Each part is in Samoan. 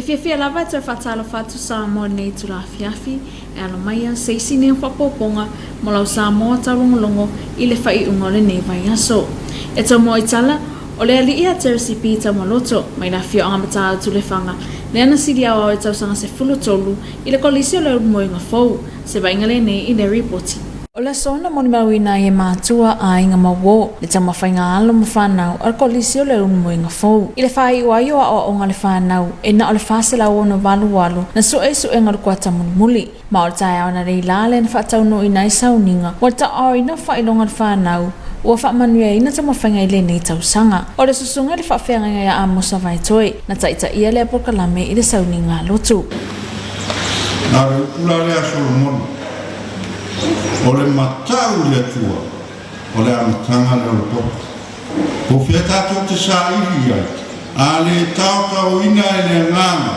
fiafia lava e toe faatalofa atu Samoa i lenei itula afiafi e alo mai a se isi nei o faaopoopoga mo lau Samoa taulogologo i le faaiuga o lenei vaiaso. E tomoa i tala, o le alii a Teresi P. Taumaloto mai le afioaga Matautu Lefaga lea na sili aoao i tausaga 13 i le Kolisi o le Ulumoega Fou, se vaaiga lenei i le ripoti. O le aso na molimauina ai e matua, aiga ma uo, le taumafaiga alo ma fanau a le Kolisi o le Ulumoega Fou. I le faaiu ai o aoaoga a le fanau, e na o le 468 na sue i suega o le kuata mulimuli. Ma o le taeao analeila lea na faataunuuina ai sauniga ua taoaoina faailoga a le fanau ua faamanuiaina taumafaiga i lenei tausaga. O le susuga i le faafeagaiga ia Amosa Vaetoe na taitaia lea polokalame i le sauniga lotu. Na o le upu la lea a Solomona, O le matau i le Atua, o le amataga lea o le poto. Po o fea tatou te saili i ai, a le taotaoina e le Agaga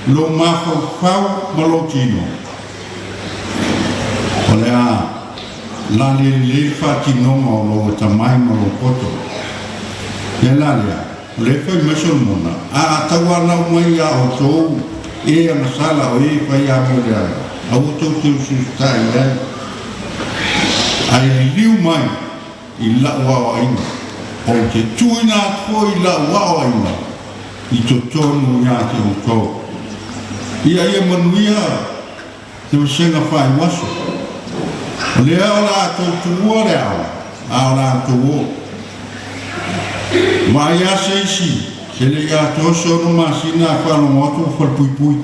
lou mafaufau ma lou tino, o le a lale lelei le faatinoga o lou atamai ma lou poto. E la lea, o lea e fai mai Solomona, A tauanau mai iā outou e agasala o e fai amio leaga, aua tou te usiusitai i ai, ae liliu mai i la'u aoaiga, ou te tuuina atu foi i la'u aoaiga i totonu iā te outou. Ia ia manuia te vasega faaiuaso, o lea o le a tou tuua le aoga, a o le a outou o. Vaai a se isi e le i atoa se ono masina a faalogo atu ua falepuipui.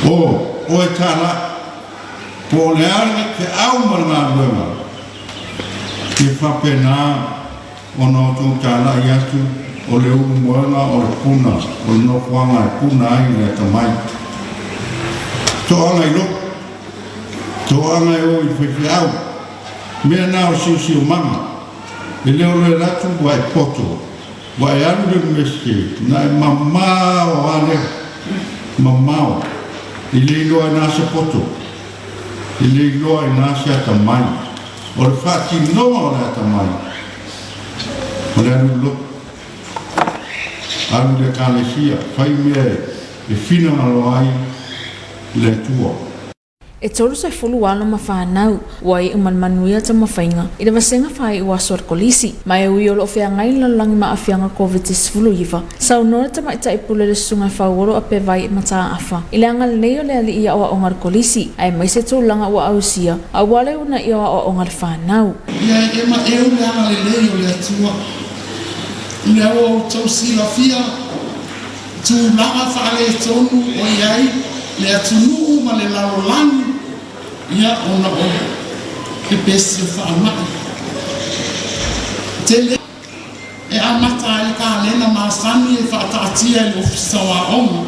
O, oe tala! Po o le a le feau ma le galuega, ia faapena ona outou talai atu o le ulumoega o le puna o le nofoaga e puna ai le atamai. Toaga i lotu, toaga e o i le faifeau, mea na o le siosiomaga, e le o le alu atu ua e poto, ua e alu i le Iunivesite, na e mamao a lea, mamao, e le iloa e na se poto, e le iloa e na se atamai. O le faatinoga o le atamai, o le alu i lotu, alu i le Ekalesia, fai mea e finagalo ai le Atua. E 30 alo ma fanau ua iu ma le manuia taumafaiga i le vasega faaiu aso a le Kolisi, ma e ui o lo o feagai le lalolagi ma aafiaga Koviti-19, saunoa le tamaitai pule le Susuga Fauolo Apevai Mataafa i le agalelei o le alii i aoaoga a le Kolisi, aemaise tulaga ua ausia aua le uunaia o aoaoga a le fanau. Ia e maeu le agalelei o le Atua i mea ua outou silafia. Tulaga faaletonu o i ai le atunuu ma le lalolagi, ia, ona o pepesi o faamai tele. E amata ai le kalena masani e faataatia e le Ofisa o Aoga,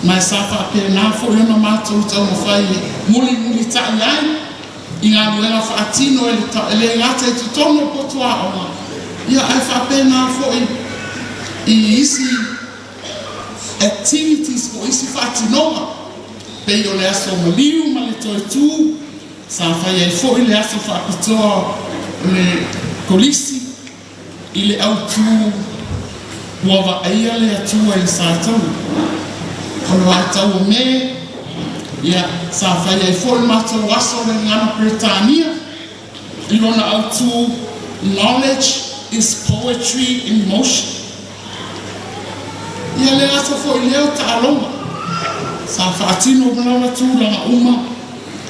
ma e sa faapena foi ona matou taumafai e mulimulitai ai i galuega faatino e le gata i totonu o potu aoga, ia ae faapena foi i isi activities po o isi faatinoga pei o le aso maliu ma le toe tu, sa fai ai foi le aso faapitoa o le Kolisi i le autu ua vaaia le Atua i le Sataua. O le vaitau o Me, ia, sa fai ai foi le matou aso le gagana Peretania i lona autu Knowledge is poetry in motion. Ia le aso foi lea o taaloga, sa faatino lava tulaga uma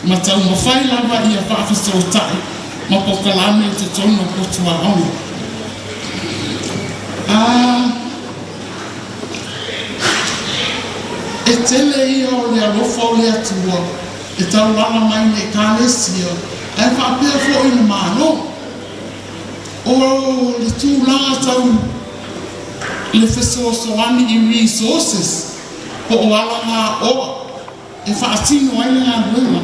ma taumafai lava ia faafesootai ma polokalame i totonu o potu aoga. A E tele ia o le alofa o le Atua e taulala mai i le Ekalesia ae faapea foi i le Malo. O le tulaga tau le fesoasoani i resources po o alagaoa e faatino ai le galuega.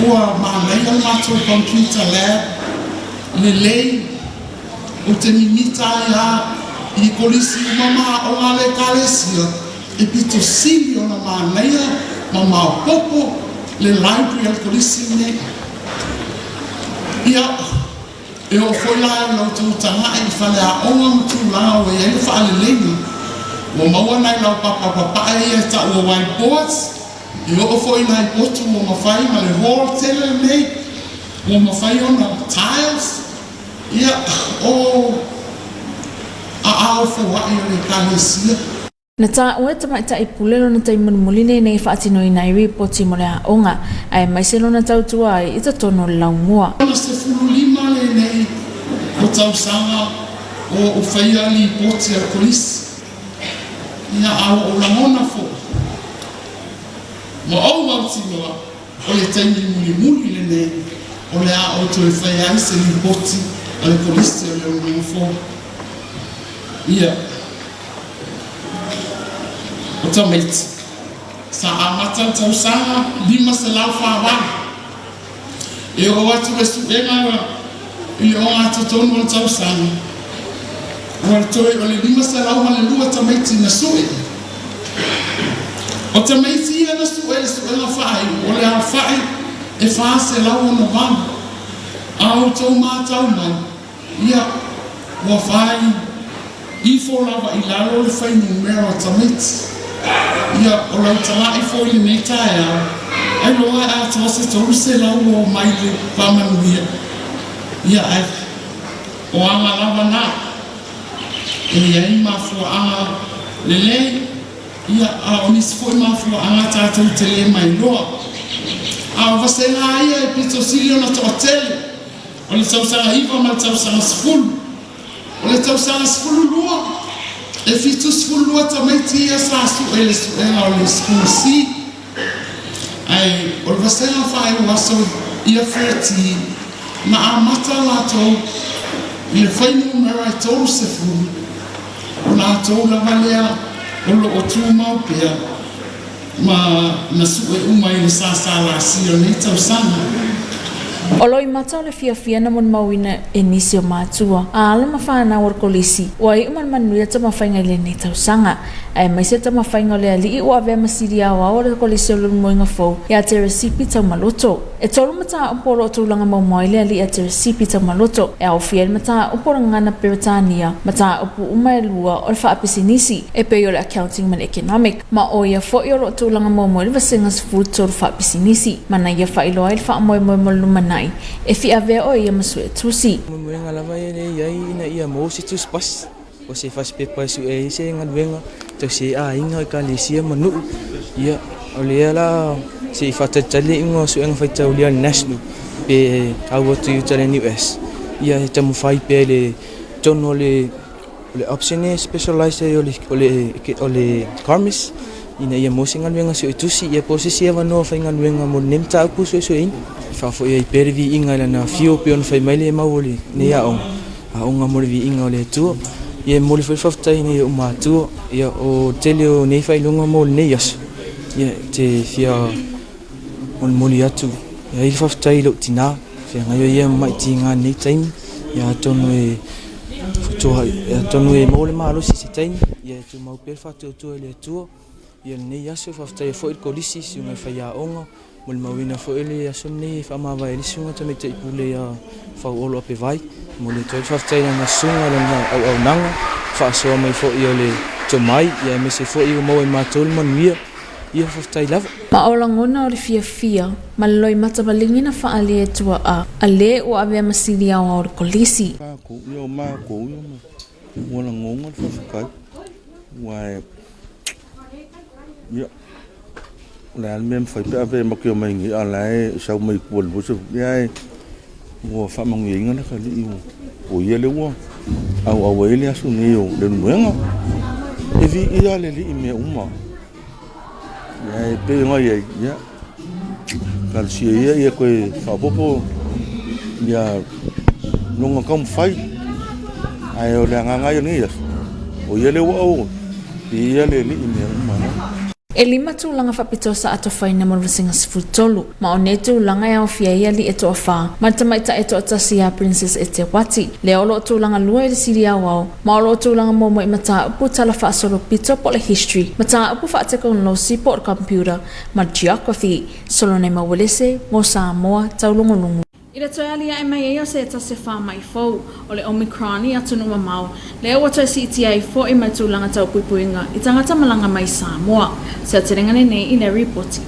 Ua manaia le matou computer lab lelei, ou te mimita ai lava i kolisi uma ma aoga a le Ekalesia e pito sili ona manaia ma maopoopo le library a le kolisi lenei. Ia. E oo foi la i la outou taga'i i faleaoga ma tulaga ua i ai le faaleleiga. Ua maua nai laupapa papae ia e ta'u o white boards, e oo foi i nai potu ua mafai ma le hall tele lenei ua mafai ona tiles, ia, o aao foa'i o le Ekalesia. Na taua e Tamaitai Pule lona taimi mulimuli lenei e faatinoina ai ripoti mo le aoga, aemaise lona tautua ai i totonu o le laumua. Ona 15 lenei o tausaga o ou faia lipoti a le Kolisi, ia a ua ou lagona foi ma ou mautinoa o le taimi mulimuli lenei o le a ou toe faia ai se lipoti a le Kolisi o le Auaunaga Fou. Ia. O tamaiti sa amata le tausaga 548. E oo atu le suega i le ogatotonu o le tausaga, ua toe o le 502 tamaiti na sue. O tamaiti ia na sue i le suega faaiu o le aofai e 468. A outou matau mai, Ia, ua fai ifo lava i lalo le fuainumera o tamaiti. Ia, o lau tala'i foi lenei taeao, ailoga e atoa se 300 ua omai i le faamanuia. Ia, ae o aga lava na. E i ai mafuaaga lelei, ia, a o nisi foi mafuaaga tatou te le mailoa. A o vasega lava ia e pito sili ona toatele. O le tausaga iva ma le tausaga sefulu. O le tausaga 12, e 72 tamaiti ia sa sue i le suega o le School C. Ae o le vasega faaiuaso ia 13, na amata latou i le fuainumera e 30, o latou lava lea o lo o tumau pea. Ma na sue uma i le SSLC o lenei tausaga. O loimata o le fiafia na molimauina e nisi o matua, a alo ma fanau o le Kolisi, ua iu ma le manuia tamafaiga i lenei tausaga, aemaise tamafaiga o le alii ua avea ma sili aoao o le Kolisi o Leulumoega Fou ia Teresipi Taumaloto. E tolu mataupu o lo o tulaga maumau ai le alii a Teresipi Taumaloto, e aofia ai le mataupu o le gagana Peretania, mataupu uma e lua o le faapisinisi, e pei o le Accounting ma le Economic. Ma ʻo ia foi o lo o tulaga muamua i le vasega 13 faapisinisi, ma na ia faailoa ai le faamoemoe mo le lumanai e fiavea ʻo ia ma suetusi. Moemoega lava ia lea e i ai ina ia maua se tusi pasi o se fasipepa e sue ai se galuega tausi ai aiga, ekalesia ma nuu. Ia, o lea la se i faatalitali le iuga o suega faitaulia a le National pe au atu i uta i le NUS. Ia, e taumafai pea i le totonu o le O le option e specialise ai o le, o le, o le commerce ina ia maua se galuega suetusi ia po o se isi avanoa faigaluega mo lenei mataupu suesueina. E faafoi ai pea le viiga i lana afio pei ona fai mai le mau o lenei aoga, aoga mo le viiga o le Atua. Ia e momoli foi le faafetai i ou matua, ia o le tele o nei faailoga mo lenei aso, ia e te fia molimoli atu ai le faafetai i lou tina, feagai o ia ma mai tiga i lenei taimi, ia atonu e Atonu e maua le malosi i se taimi, ia e tumau pea le faatuatua i le Atua. Ia lenei aso e faafetaia foi le Kolisi, susuga i faiaoga, molimauina foi le aso lenei e faamavae ai le susuga tamaitai pule ia Fauolo Apevai. E momoli atu ai le faafetai i lana susuga i lana auaunaga, faasoa mai foi o le tomai, ia aemaise foi ua maua e matou le manuia. Ia faafetai lava. Ma o lagona o le fiafia ma le loimata maligi na faaalia e tuaa a le ua avea ma sili aoao o le kolisi. Kākou, ia o mākou ia ma ua lagona le faafetai, aua e, ia, o le a le mea e mafai pe a fai e matou te omai nei a o la e sau mai tua i le 20, ia ae ua faamanuiaina le atalii o ia lea ua auau ai le aso nei o Leulumoega. E viia le Alii i mea uma. Ia e pei ona i ai, ia, talosia ia ia toe faaopoopo ia lona taumafai. Ae o le agaga ia o lenei aso, o ia lea ua auau, viia le Alii i mea uma. E lima tulaga faapitoa sa atofaina mo le vasega 13, ma o nei tulaga e aofia ai alii e toafa ma le tamaitai e toatasi ia Princess Eteuati, lea o lo o tulaga lua i le sili aoao, ma o lo o tulaga muamua i mataupu tala faasolopito po o le History, mataupu faatekonolosi po o le Computer, ma le Geography. Solonema Uelese, mo Samoa, Taulogologo. I le toe aliae mai ai o se tasi o faamai fou, o le Omicron i atunuu mamao, lea ua toe siitia ai foi ma le tulaga tau puipuiga i tagata malaga mai i Samoa. Se aotelega lenei i lea ripoti.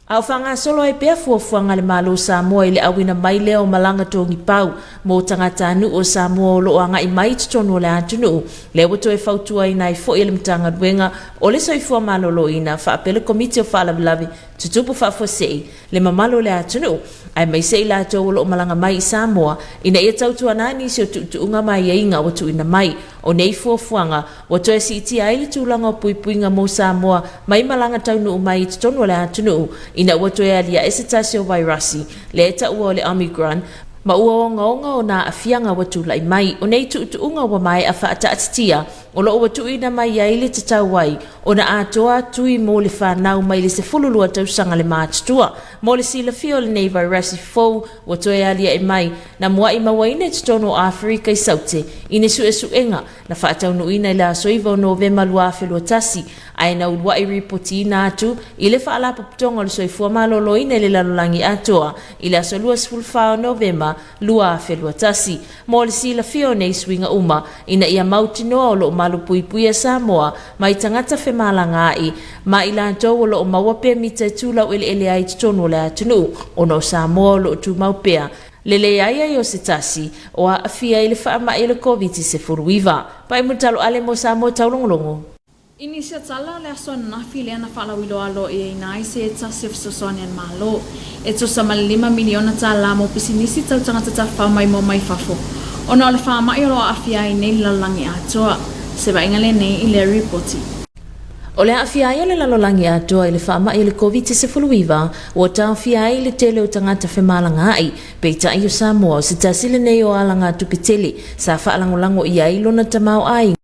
A o faagasolo ai pea fuafuaga a le Malo o Samoa i le auina mai lea o malaga togipau mo tagatanuu o Samoa o lo o agai mai i totonu o le atunuu, lea ua toe fautuaina ai foi e le Matagaluega o le Soifua Maloloina faapea le Komiti o Faalavelave Tutupu Faafuasei le mamalu o le atunuu, aemaise i latou o lo o malaga mai i Samoa, ina ia tautuana nisi o tuutuuga ma aiaiga ua tuuina mai. O nei fuafuaga, ua toe siitia ai le tulaga o puipuiga mo Samoa mai malaga taunuu mai i totonu o le atunuu, ina ua toe aliae se tasi o vairasi, lea e taua o le Omicron, ma ua ogaoga ona aafiaga ua tulai mai. O nei tuutuuga ua maea faataatitia, o lo o ua tuuina mai ai le tatau ai ona atoa tui mo le fanau mai le 12 tausaga le matutua. Mo le silafia o lenei vairasi fou ua toe aliae mai, na mua'i mauaina i totonu o Aferika i Saute i ni suesuega na faataunuuina i le aso 9 o Novema 2021, ae na ulua'i ripotiina atu i le Faalapotopotoga o le Soifua Maloloina i le Lalolagi Atoa i le aso 24 o Novema 2021. Mo le silafia o nei suiga uma, ina ia mautinoa o lo o malupuipuia Samoa mai tagata femalagaa'i ma i latou o lo o maua pea mita e tulaueleele ai i totonu o le atunuu, ona o Samoa o lo o tumau pea le leai ai o se tasi o aafia i le faamai o le Koviti-19. Pai Mutaloale mo Samoa Taulogologo. I nisi o tala o le aso ananafi lea na faalauiloa aloaiaina ai se tasi o fesoasoani a le Malo e tusa ma le $5 miliona mo pisinisi tau tagata tafafao maimoa mai fafo ona o le faamai o lo o aafia ai nei le lalolagi atoa. Se vaaiga lenei i lea ripoti. O le aafia ai o le lalolagi atoa i le faamai o le Koviti-19 ua taofia ai le tele o tagata femalagaai, peitai o Samoa o se tasi lenei o alagatupe tele sa faalagolago i ai lona tamaoaiga.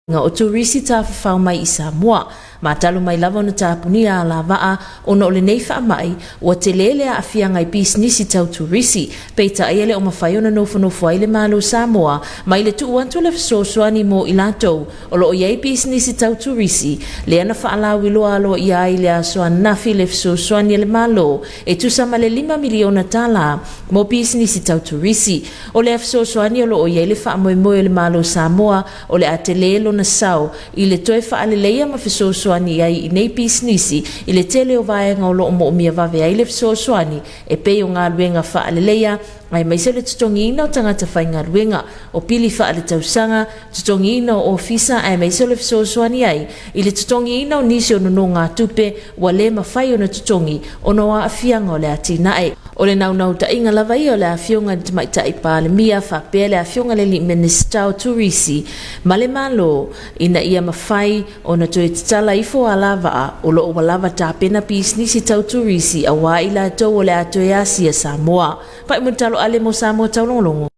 o turisi tafafao mai i Samoa. Ma talu mai lava ona tapunia alavaa ona o lenei faamai, ua tele le aafiaga i pisinisi tau turisi, peitai e le o mafai ona nofonofo ai le Malo o Samoa mai le tuu atu o le fesoasoani mo i latou o lo o i ai pisinisi tau turisi, lea na faalauiloa aloaia ai le aso ananafi le fesoasoani a le Malo e tusa ma le $5 miliona mo pisinisi tau turisi. O lea fesoasoani o lo o i ai le faamoemoe o le Malo o Samoa o le a tele lona sao i le toe faaleleia ma fesoasoani ai i nei pisinisi i le tele o vaega o lo o moomia vave ai le fesoasoani e pei o galuega faaleleia aemaise o le totogiina o tagata faigaluega, o pili faaletausaga, totogiina o ofisa aemaise o le fesoasoani ai i le totogiina o nisi o nonogatupe ua le mafai ona totogi ona o aafiaga o le atinae. O le naunautaiga lava ia o le Afioga i le Tamaitai Palemia faapea le Afioga i le Alii Minisita o Turisi ma le Malo ina ia mafai ona toe tatala ifo alavaa o lo o ua lava tapena pisinisi tau turisi aua i latou o le a toe asia Samoa. Pai mo le talo ale mo Samoa Taulogologo.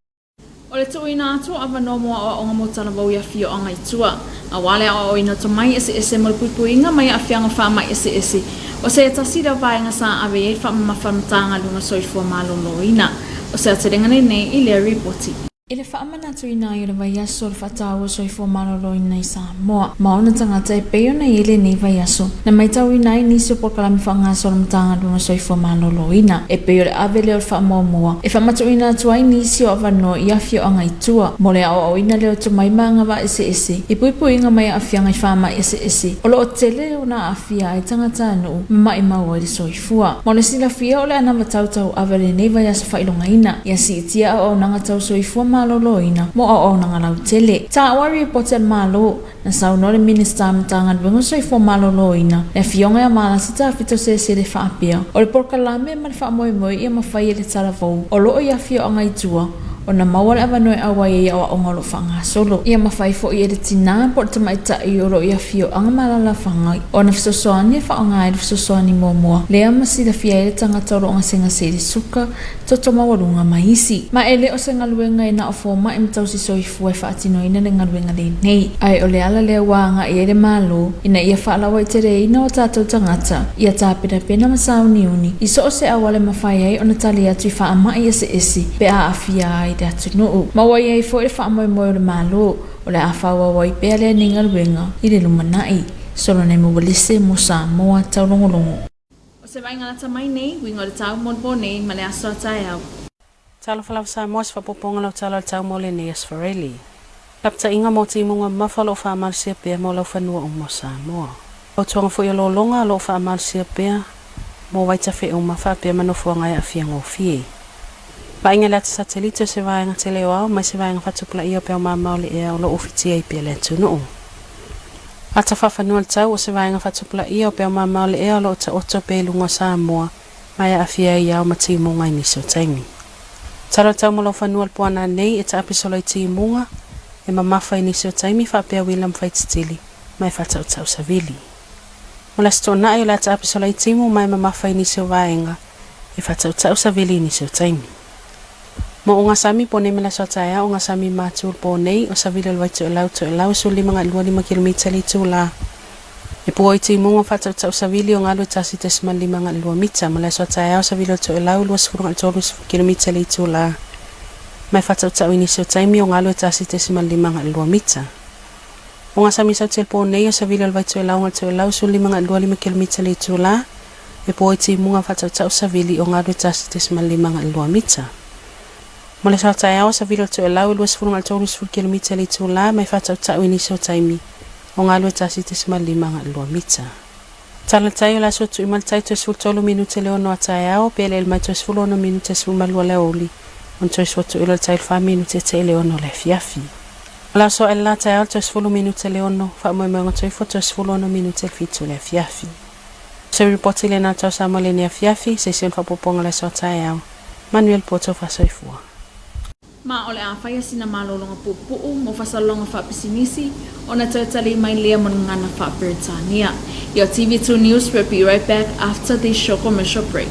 O le tuuina atu o avanoa mo aoaoga mo talavou i afioaga i tua, aua le aoaoina o tomai eseese mo le puipuiga mai aafiaga faamai eseese, o se tasi lea o vaega sa ave i ai le faamamafa a le Matagaluega Soifua Maloloina. O se aotelega lenei i lea ripoti. I le faamanatuina ai o le vaiaso o le faataua soifua maloloina i Samoa ma ona tagata e pei ona i ai lenei vaiaso, na maitauina ai nisi o polokalame faagasolo a le Matagaluega Soifua Maloloina e pei o le ave lea o le faamuamua e faamatuuina atu ai nisi o avanoa i afioaga i tua mo le aoaoina lea o tomai ma agavaa eseese i puipuiga mai aafiaga i faamai eseese o lo o tele ona aafia ai tagatanuu ma maimau ai le soifua. Mo le silafia o le anavatau tauave o lenei vaiaso faailogaina ia siitia auaunaga tau soifua maloloina mo auaunaga lautele. Taua ripoti a le Malo Na saunoa le Minisita o Matagaluega o Soifua Maloloina, le Afioga ia Malasi Tafito Sesele faapea, o le polokalame ma le faamoemoe ia mafai e le talavou o lo o i afioaga i tua ona maua le avanoa e auai ai i aoaoga o lo o faagasolo. Ia mafai foi e le tinā po o le tamaitai o lo o i afioaga ma alaalafaga ona fesoasoani e faaaoga ai le fesoasoani muamua lea ma silafia ai le tagata o lo o gasegase i le suka, toto maualuga ma isi. Ma e le o se galuega e na o fomai ma tausi soifua e faatinoina le galuega lenei, ae o le ala lea ua agai ai le Malo ina ia faalauaiteleina o tatou tagata ia tapenapena ma sauniuni i so o se auala e mafai ai ona tali atu i faamai eseese pe a aafia ai le atunuu. Ma ua i ai foi le faamoemoe o le Malo o le a faaauau ai pea lenei galuega i le lumanai. Solonemu Uelese mo Samoa Taulogologo. O se vaaiga lata mai nei, uiga o le tau mo le po nei ma le aso a taeao. Talofa lava Samoa, se faaopoopoga lau tala o le tau mo lenei Aso Faraile. Lapataiga mo timuga mamafa o lo o faamalosia pea mo laufanua uma o Samoa. Fautuaga foi o lologa o lo o faamalosia pea mo vaitafe uma faapea ma nofoaga e aafia gofie. Vaaiga i le ata satelite o se vaega tele o ao mai se vaega faatupulaia o peau mamao le ea o lo o ufitia ai pea le atunuu. Ata faafanua le tau o se vaega faatupulaia o peau mamao le ea o lo o taoto pea i luga o Samoa ma e aafia ai ao ma timuga i nisi o taimi. Tala o tau mo laufanua le poana nei e taape solo i timuga, e mamafa i nisi o taimi faapea uila ma faititili ma e faatautau savili. Mo le Aso Toonai o le a taape solo i timu ma e mamafa i nisi o vaega e faatautau savili i nisi o taimi. Mo Ogasami, po nei ma le aso a taeao, Ogasami ma tu le po nei, o savili o le Vaitoelau, Toelau, e 15.25 kilomita le itulā. E pua i timuga o faatautau savili o galu e 1.52 mita, ma le aso a taeao savili o le Toelau, 20.30 kilomita le itulā, ma e faatautau i nisi o taimi o galu e 1.52 mita. Ogasami sauti le po nei, o savili o le Vaitoelau ga le Toelau, 15.25 kilomita le itulā, E poa i timuga faatautau savili o galu e 1.52 mita. Mo le aso a taeao, savili o le toelau e 20 i le 30 kilomita le itulā mai faatautau i nisi o taimi o galu e 1.52 mita. Tala le tai o le aso tui ma le tai toe 13 minute le 6 a taeao, pe eleele mai toe 16 minute 12 le aoauli, ona toe sua tui loa le tai i le 4 minute te i le 6 o le afiafi. O le aso ae le la taeao le toe 10 minute le 6, faamoemoega toifua toe 16 minute le 7 o le afiafi. Se ripoti lena tausa mo lenei afiafi, se isi o faaopoopoga o le aso a taeao. Manuia le po taufa soifua. Ma o le a faia sina malologa puupuu mo fasalologa faapisinisi ona toe tali mai lea mo gagana faa-Peretania. Your TV2 News will be right back after this short commercial break.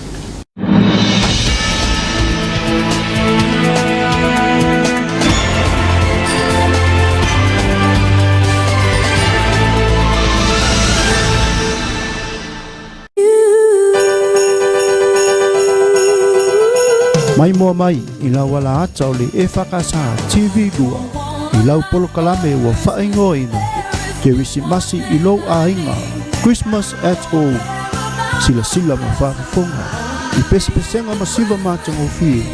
Mai moa mai i lau ala ata o le EFKS TV2 i lau polokalame ua faaigoaina Kerisimasi i lou aiga, Christmas at Home. Silasila ma faafofoga i pesepesega masiva matagofie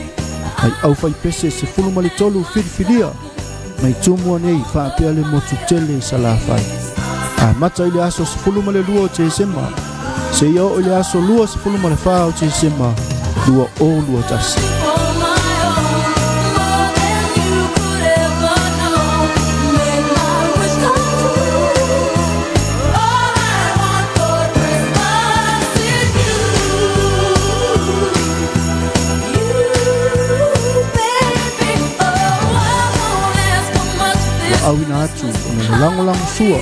mai aufaipese 13 filifilia mai Tumua nei faapea le motu tele i Salafai. Amata i le aso 12 o Tesema seia oo i le aso 24 o Tesema 2021. Ua auina atu ona le lagolago sua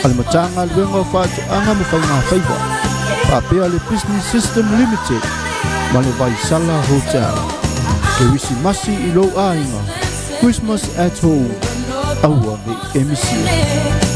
a le Matagaluega o Faatoaga ma Faigafaiva faapea le Business System Limited ma le Vaisala Hotel. Kerisimasi i lou aiga, Christmas at home, aua ne i e misia.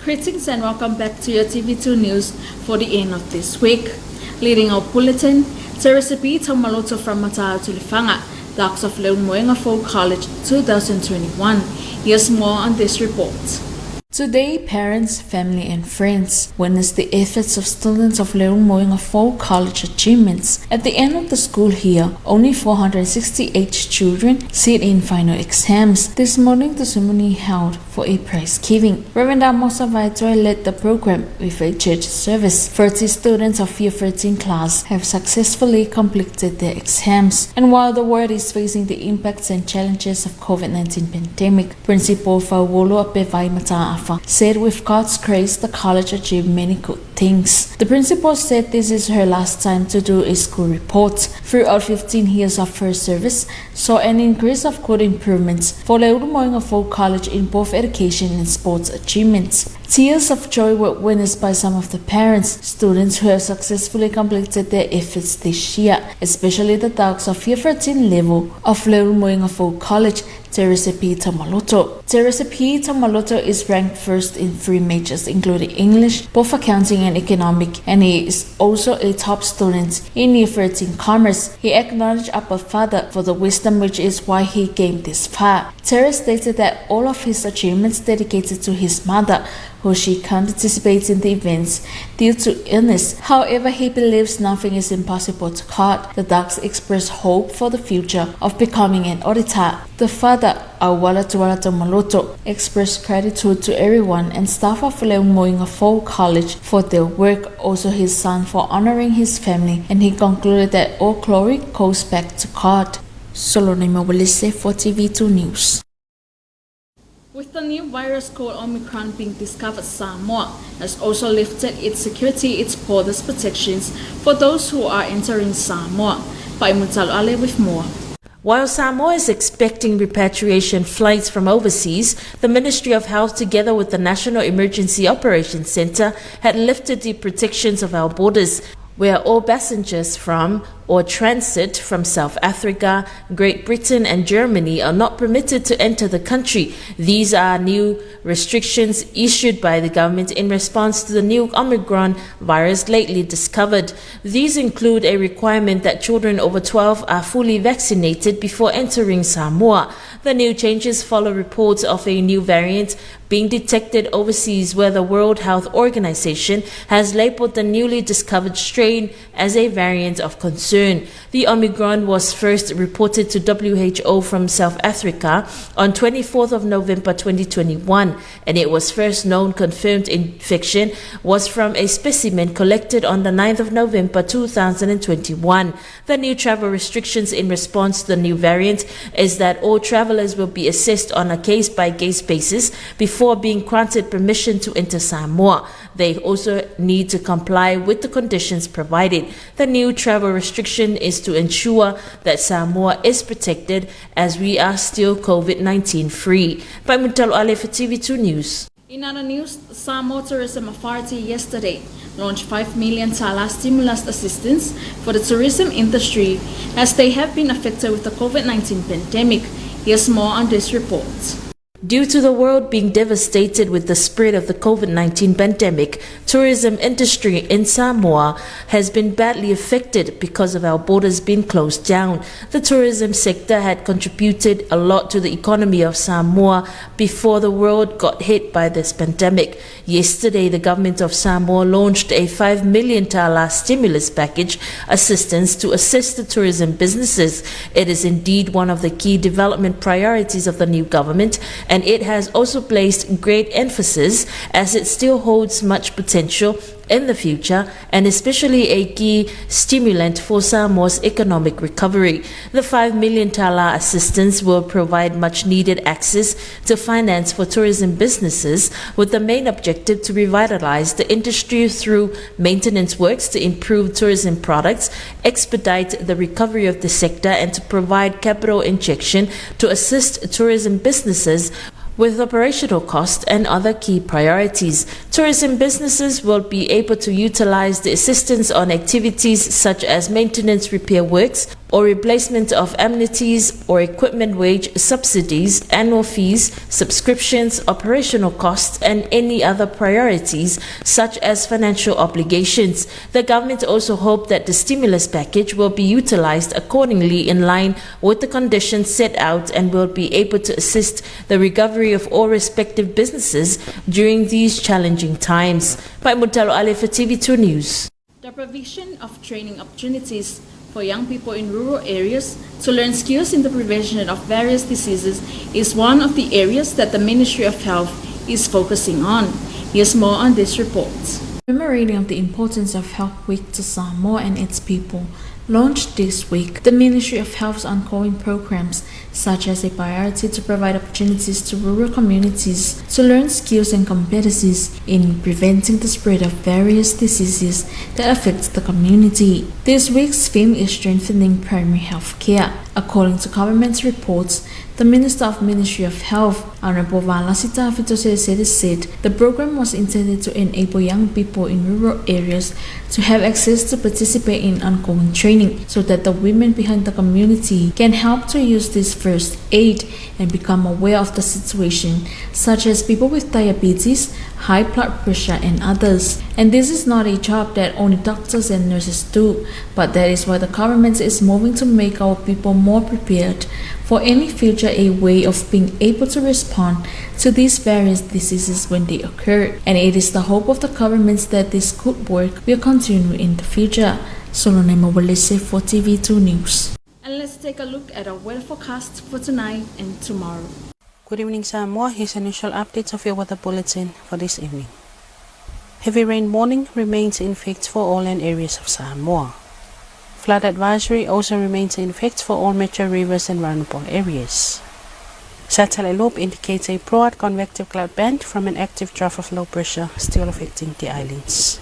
Greetings and welcome back to your TV2 News for the end of this week. Leading our bulletin, Teresa B. Taumaloto from Mata'u Lefaga, Docs of Leulumoega Folk College 2021. Here's more on this report. Today, parents, family and friends witnessed the efforts of students of Leulumoega College achievements. At the end of the school year, only 468 children sit in final exams. This morning, the ceremony held for a prize giving. Reverend Amosa Vaitoy led the program with a church service. 30 students of Year 13 class have successfully completed their exams. And while the world is facing the impacts and challenges of COVID-19 pandemic, Principal Fauolo Apevai Mata'afa said with God's grace, the college achieved many good things. The principal said this is her last time to do a school report. Throughout 15 years of her service, saw an increase of good improvements for Leulumoega College in both education and sports achievements. Tears of joy were witnessed by some of the parents, students who have successfully completed their efforts this year, especially the dogs of year 13 level of Leulumoega College, Teresa P. Tamaloto. Teresa P. Tamaloto is ranked first in three majors, including English, both accounting and economic, and he is also a top student in year 13 commerce. He acknowledged Abba Father for the wisdom, which is why he came this far. Teresa stated that all of his achievements dedicated to his mother, who she can't participate in the events due to illness. However, he believes nothing is impossible to God. The dogs express hope for the future of becoming an auditor. The father, Awala Tuala Maloto, expressed gratitude to everyone and staff of Leulumoega College for their work, also his son for honoring his family, and he concluded that all glory goes back to God. Solone Mawalise for TV2 News. With the new virus called Omicron being discovered, Samoa has also lifted its security, its borders protections for those who are entering Samoa. By Mutal Ale with more. While Samoa is expecting repatriation flights from overseas, the Ministry of Health, together with the National Emergency Operations Center, had lifted the protections of our borders, where all passengers from or transit from South Africa, Great Britain, and Germany are not permitted to enter the country. These are new restrictions issued by the government in response to the new Omicron virus lately discovered. These include a requirement that children over 12 are fully vaccinated before entering Samoa. The new changes follow reports of a new variant being detected overseas, where the World Health Organization has labeled the newly discovered strain as a variant of concern. The Omicron was first reported to WHO from South Africa on 24th of November 2021, and it was first known confirmed infection was from a specimen collected on the 9th of November 2021. The new travel restrictions in response to the new variant is that all travelers will be assessed on a case-by-case basis before being granted permission to enter Samoa. They also need to comply with the conditions provided. The new travel restriction is to ensure that Samoa is protected as we are still COVID-19 free. By Mutalo Ale for TV2 News. In other news, Samoa Tourism Authority yesterday launched 5 million tala stimulus assistance for the tourism industry as they have been affected with the COVID-19 pandemic. Here's more on this report. Due to the world being devastated with the spread of the COVID-19 pandemic, tourism industry in Samoa has been badly affected because of our borders being closed down. The tourism sector had contributed a lot to the economy of Samoa before the world got hit by this pandemic. Yesterday, the government of Samoa launched a 5 million tala stimulus package assistance to assist the tourism businesses. It is indeed one of the key development priorities of the new government, and it has also placed great emphasis as it still holds much potential in the future and especially a key stimulant for Samoa's economic recovery. The 5 million tala assistance will provide much needed access to finance for tourism businesses with the main objective to revitalize the industry through maintenance works to improve tourism products, expedite the recovery of the sector, and to provide capital injection to assist tourism businesses with operational costs and other key priorities. Tourism businesses will be able to utilize the assistance on activities such as maintenance repair works, or replacement of amenities or equipment wage subsidies, annual fees, subscriptions, operational costs, and any other priorities such as financial obligations. The government also hoped that the stimulus package will be utilized accordingly in line with the conditions set out and will be able to assist the recovery of all respective businesses during these challenging times. By Mutalo Ali for TV2 News. The provision of training opportunities for young people in rural areas to learn skills in the prevention of various diseases is one of the areas that the Ministry of Health is focusing on. Here's more on this report. Commemorating of the importance of Health Week to Samoa and its people, launched this week, the Ministry of Health's ongoing programs, such as a priority to provide opportunities to rural communities to learn skills and competencies in preventing the spread of various diseases that affect the community. This week's theme is strengthening primary health care. According to government reports, the Minister of Ministry of Health, Honorable Valasi Tafito said the program was intended to enable young people in rural areas to have access to participate in ongoing training so that the women behind the community can help to use this first aid and become aware of the situation, such as people with diabetes, high blood pressure, and others. And this is not a job that only doctors and nurses do, but that is why the government is moving to make our people more prepared for any future a way of being able to respond to these various diseases when they occur. And it is the hope of the government that this good work will continue in the future. Solone Mawalese for TV2 News. And let's take a look at our weather forecast for tonight and tomorrow. Good evening, Samoa. Here's initial updates of your weather bulletin for this evening. Heavy rain warning remains in effect for all land areas of Samoa. Flood advisory also remains in effect for all major rivers and vulnerable areas. Satellite loop indicates a broad convective cloud band from an active trough of low pressure still affecting the islands.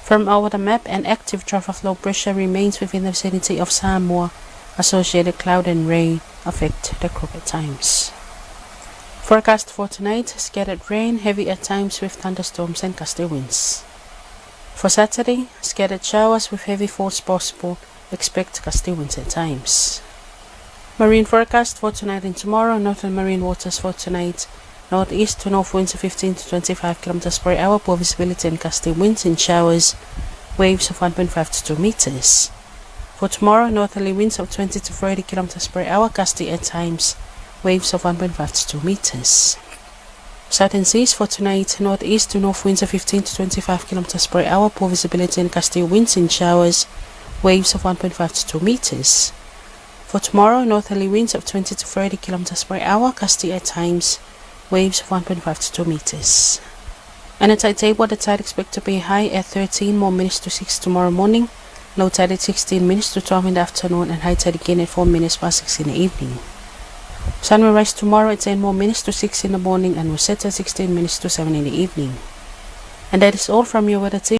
From our weather map, an active trough of low pressure remains within the vicinity of Samoa. Associated cloud and rain affect the group at times. Forecast for tonight, scattered rain, heavy at times with thunderstorms and gusty winds. For Saturday, scattered showers with heavy falls possible. Expect gusty winds at times. Marine forecast for tonight and tomorrow. Northern marine waters for tonight. Northeast to north winds of 15 to 25 kilometers per hour. Poor visibility and gusty winds and showers. Waves of 1.5 to 2 meters. For tomorrow, northerly winds of 20 to 40 kilometers per hour, gusty at times. Waves of 1.5 to 2 meters. Southern seas for tonight, northeast to north winds of 15 to 25 kilometers per hour, poor visibility and gusty winds and showers, waves of 1.5 to 2 meters. For tomorrow, northerly winds of 20 to 30 kilometers per hour, gusty at times, waves of 1.5 to 2 meters. And the tide table, the tide expect to be high at 13 more minutes to 6 tomorrow morning, low tide at 16 minutes to 12 in the afternoon, and high tide again at 4 minutes past 6 in the evening. Sun will rise tomorrow at 10 more minutes to 6 in the morning and will set at 16 minutes to 7 in the evening. And that is all from your weather team.